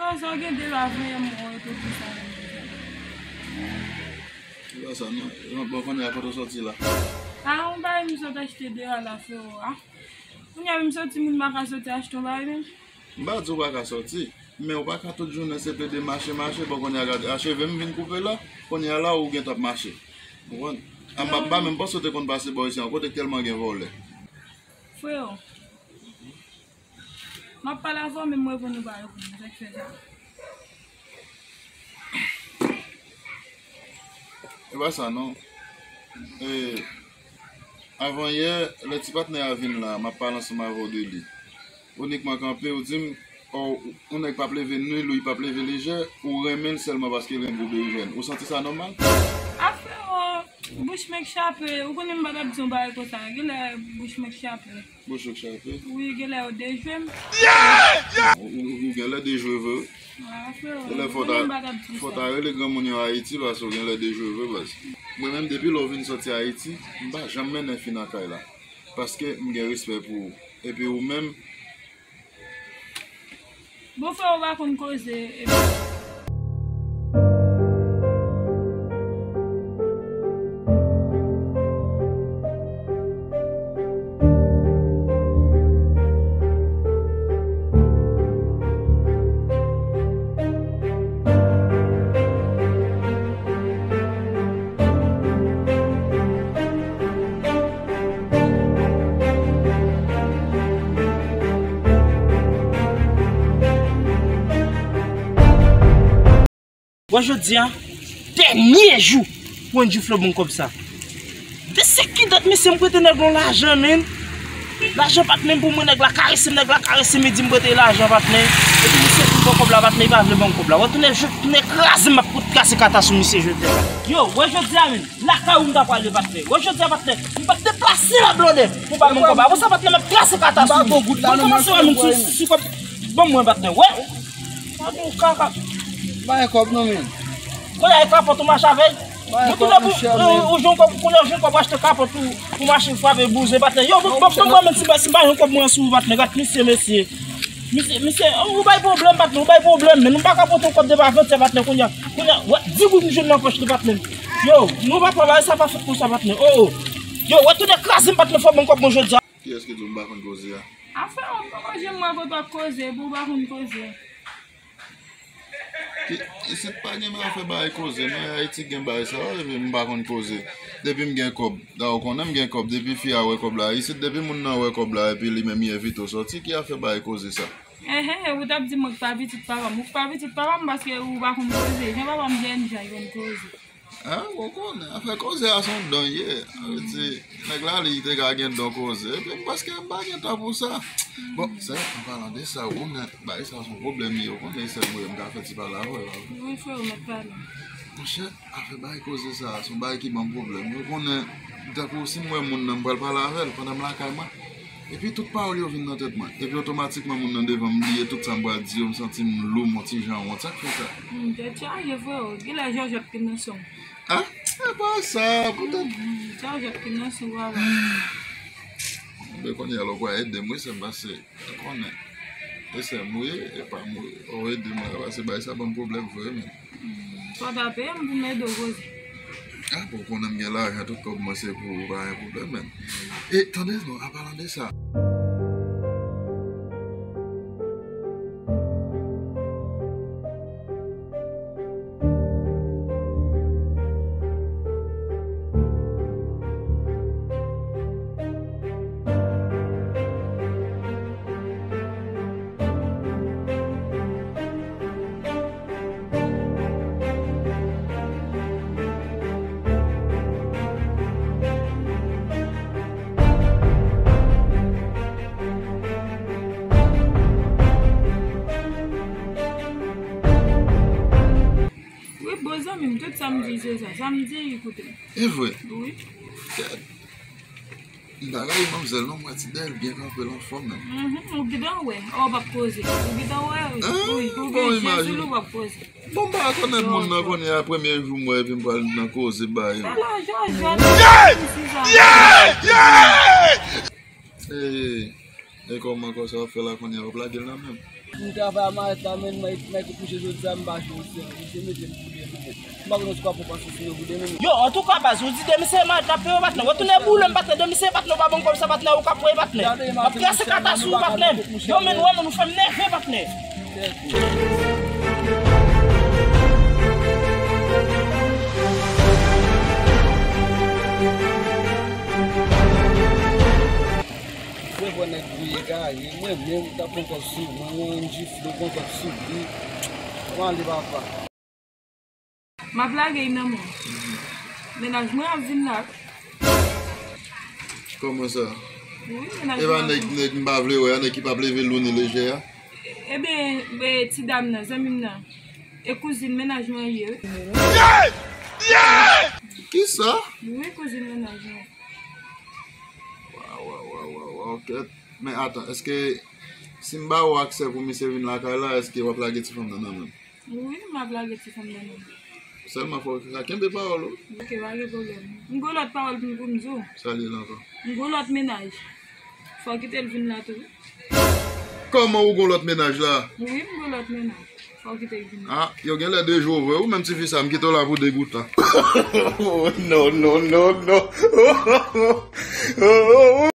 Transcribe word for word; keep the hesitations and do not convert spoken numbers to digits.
Sa w gen deyò a, voye m wè tout sa. Yo, sa non. Bon, kounye a kote w soti la? A, yon bagay m sot achte deyò la, frewo, a. Kounye a menm se yon timoun m pa ka soti achte yon bagay menm. M pa di w pa ka soti, men w pa ka tout jounen se plede mache, mache, bon, kounye a gade, a cheve m vin koupe la, kounye a la ou gentan ap mache. Ou konprann? A, m pa, m pa menm panse w te konn pase bò isi an, kote k tèlman gen vòlè. Frewo, m ap pale avè w, men m reponn ou pa reponn, sa k fè sa. E pa sa non. E, avan yè, lè ti patnè a vin la, m ap pale ansanm avè w de li. Ou inikman kanpe, ou di m, o, yon nèg p ap leve nil ou li p ap leve lejè, ou renmen l sèlman paske l gen gwo bejèn. Ou santi sa nòmal? A, frewo, bouch m k chape, ou konnen m pa t ap di yon bagay konsa, genlè bouch m k chape. Bouch ou k chape? Wi, genlè yo dejwe m. Ou, ou, ou genlè dejwe vre wi. A, frewo, genlè fò ta, fò ta rele granmoun yo Ayiti, paske w genlè dejwe vre, baz. Mwen menm, depi lè w vin soti Ayiti, m pa janm mennen fi nan kay la. Paske m gen respè pou ou. Epi ou menm, Bon, frewo, ou pa konn koze. Wè jodi a, dènye jou pou Andrew Flow ban m kòb sa. De se ki dat mesye m prete nèg lan lajan, menn. Lajan patnè m pou mwen, nèg la karese m, nèg la karese m, li di m prete lajan patnè. Epi misye fin ban kòb la patnè, li pa vle ban m kòb la. Wè tou nèg, tou nèg kraze m, m ap fout kase kata sou misye jodi a. Yo, wè jodi a menn, lakay ou m ta prale patnè. Wè jodi a patnè, m p ap deplase la blòdè pou ba m kòb la. Apre sa patnè, m ap kase kata sou ou. Mwen kòmanse wè moun sou, sou kòb. Ban mwen patnè, wè. Sa di w kaka. Ba e kòb non menn. Kounye a e kapòt ou mache avè l. Mwen tou lè pou ou jwenn kòb, kounye a ou jwenn kòb ou achte kapòt ou, ou mache frape bouzen patnè. Yo, bon, bon, bon, bon, men si m pa, si m pa jwenn kòb mwen sou ou patnè, gad misye, mesye. Misye, misye, ou bay pwoblèm patnè, ou bay pwoblèm, men nou pa ka pote yon kòb depi avan yè patnè, kounye a, kounye a, wè, di goud m jwenn nan pòch li patnè. Yo, nou pa pran bagay sa pa fèt konsa patnè, o, o. Yo, wè, tou nèg kraze m patnè, fò ban m kòb mwen jodi a. Kiyès ki di w m pa konn koze a? A frewo, m poko janm wè kote w ap koze, epi w pa konn koze. Ki, isit pa gen afè bay koze, non, Ayiti gen bay sa yo, epi m pa konn koze. Depi m gen kòb, da ou konnen m gen kòb, depi fi a wè kòb la, isit depi moun nan wè kòb la, epi li menm li envite w sòti, ki afè bay koze sa? Enhen, ou t ap di mwen k pa pitit papa m, ou k pa pitit papa m paske ou pa konn koze, jan papa m jèn jan, li konn koze. Hein, ou konnen, afè koze a se yon don ye. Sa vle di, nèg la li te ka gen don koze. Epi m paske m pa gen tan pou sa. Bon, sè, an palan de sa, ou konnen, bagay sa se yon pwoblèm li ye, ou konnen, sè mwen, m ka fè ti pale avè w. Wi, frè, ou mèt pale. Monchè, afè bagay koze sa, se yon bagay ki ban m pwoblèm. Ou konnen, tankou si m wè moun nan, m pral pale avè l pandan m lakay mwen. Epi tout pawòl yo vin nan tèt mwen. Epi otomatikman moun nan devan m, m bliye tout sa m pral di yo, m santi m lou, m on ti jan wont. Sa k fè sa? Hmm, tèt chaje, frè, o. Genlè jòjòt ki nan san w. Ah, se pa sa, poutèt. Hmm, jòjòt ki nan san w, papa. Men kounye a la, ou pral ede m, wi, sè m, pase ou konnen. E sè m ou ye, e pa m ou ye. O, ede m la, pase bagay sa ban m pwoblèm vre, men. Hmm, fò w ta peye m pou m ede w koze. Ah, bon, konnen m gen lajan, tout kòb mwen se pou ou, pa gen pwoblèm, men. E, tande non, an palan de sa. Wi, bon zanmi m, tout sa m di se sa. Sa m di, li koute m. E vre? Wi. M pa rayi manmzèl non, m wè ti dèyè l byen kanpe l anfòm menm. Mhm, ou gentan wè, o, w p ap koze. Ou gentan wè, wi. Ah, wi, ou bon, gen je sou li, w p ap koze. Bon, m pa konèt moun nan kounye a, premye jou m wè, epi m pral nan koze ba yo. Ala, jòjòt. Yeah! Yeah! Yeah! E, e kòman ankò sa w ap fè la kounye a, w ap lage l nan men m? M travay a mayèt la, men mayèt, mayèt kouche jodi a, m pa jwe sèl. Misye mete m pou de minit. M pa konnen si w ap pran sou fini pou de minit. Yo, antouka, baz, ou di demisye mayèt la peye w, patnè. Retounen boule m, patnè. Demisye, patnè, ou pa ban m kòb sa, patnè, ou ka pran, patnè. M ap trase kata sou ou, patnè. Yo, men, wè, men, ou fè m nève, patnè. Fè vwa nèg gwo egare, mwen menm, ta pran kòb sou mwen, yon jifle, pran kòb sou li. Mwen ale, papa. M ap lage y nan men w. Mennaj mwen ap vin la. Kòman sa? Wi, mennaj mwen ap vin. E pa nèg, nèg m pa vle wè a, nèg ki p ap leve lou ni lejè a? Ebyen, e, ti dam nan, zanmi m nan. E kouzin mennaj mwen ye, wi. Kisa? Wi, kouzin mennaj mwen. Waw, waw, waw, waw, waw, kèt. Men atan, èske si m ba ou aksè pou misye vin lakay la, èske w ap lage ti fanm nan nan men m? Wi, m ap lage ti fanm nan nan men w. Sèlman fò w ka kenbe pawòl ou. Ok, pa gen pwoblèm. M gen lòt pawòl pou m, pou m di w. Sa l ye la ankò? M gen lòt mennaj. Fò w kite l vin la tou. Kòman ou gen lòt mennaj la? Wi, m gen lòt mennaj. Fò w kite l vin la. Ah, yo genlè de jou vre, ou menm ti fi sa, m kite w la pou degoutan. Oh, non, non, non, non.